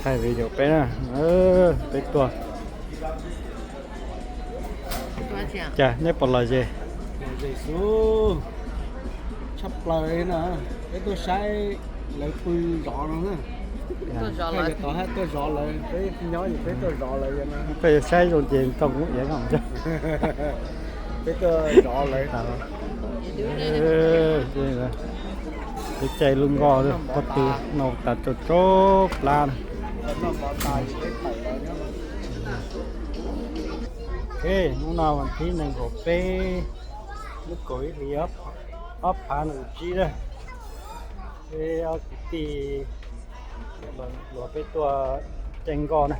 Thaij video peb na, peb tuaj. Cas neb puas lom zem? Lom zem xwb, tshaj plaws li na. Peb tuaj saib lawv pw zov no na. Thaij lawv tod hab tuaj zov lawv, peb nyob ces peb tuaj zov lawv no. Koj yuav saib zoo ces tau kuv iav no. Peb tuaj zov lawv. Peb caij lub nkoj pob tw no tas rau rau plab na. Ok, hnub no vas thib nees nkaum peb, lub kaum ib hlis ob phav nees nkaum tsib na. Peb ob kwv tij hluas peb tuaj caij nkoj na.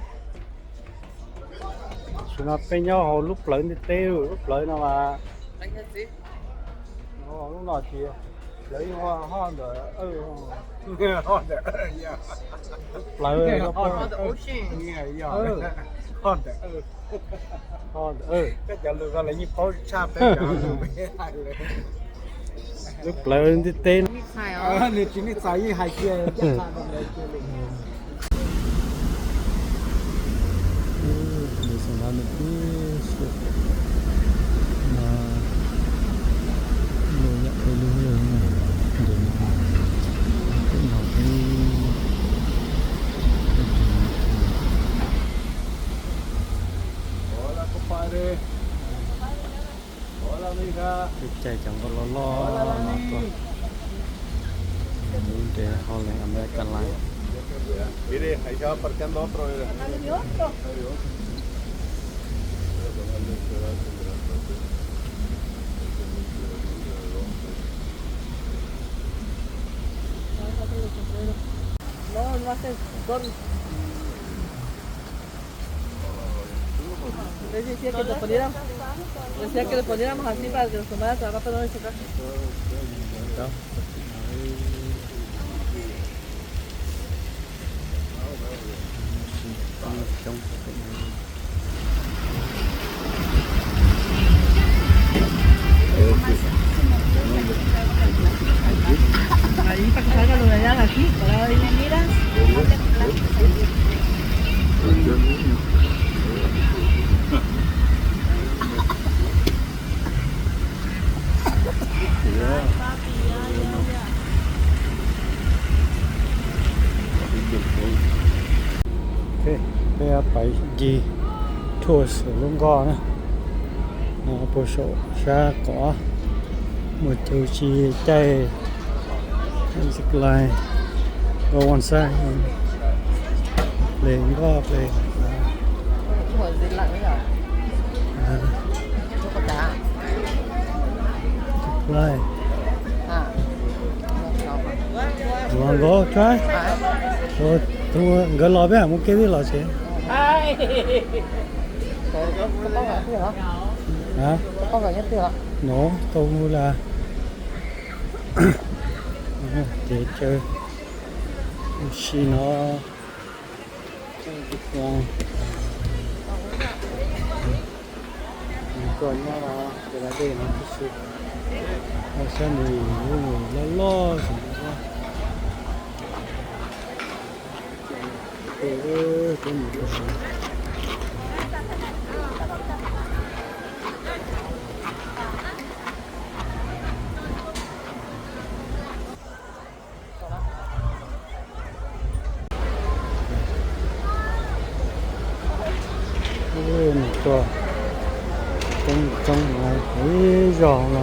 Tam sim no peb nyob hauv lub plawv ntiaj teb, lub plawv no mas, lub no ces lawv yeej hu hoj ntawm, lub plawv, hoj ntawm, hoj ntawm, koj cov lus ko lawv yeej paub tshaj peb cov lus peb hais lawm. Lub plawv ntiaj teb. Nws tsis nej txais yeej hais kiag. Peb caij cov nkoj loj loj no tuaj, mus nres hauv lawv American Line. Decía que le poniéramos, decía que le poniéramos así para que los tomara, pero no lo hizo caso. Ahí para que salga lo de allá, aquí, para ahí. Mira. Peb pais ncig tour saum lub nkoj na, puag saum sab kom muaj cua si caij zip line, go one side, ple nkoj ple. Nkawd los peb mam mus kev twg los tsev. No tau mus las. Ces chaw ua si no, tuaj nyob no ces lawv dej no tib si. Saib nws lub loj loj xwb. Nws tuaj coob coob no, ib zog no.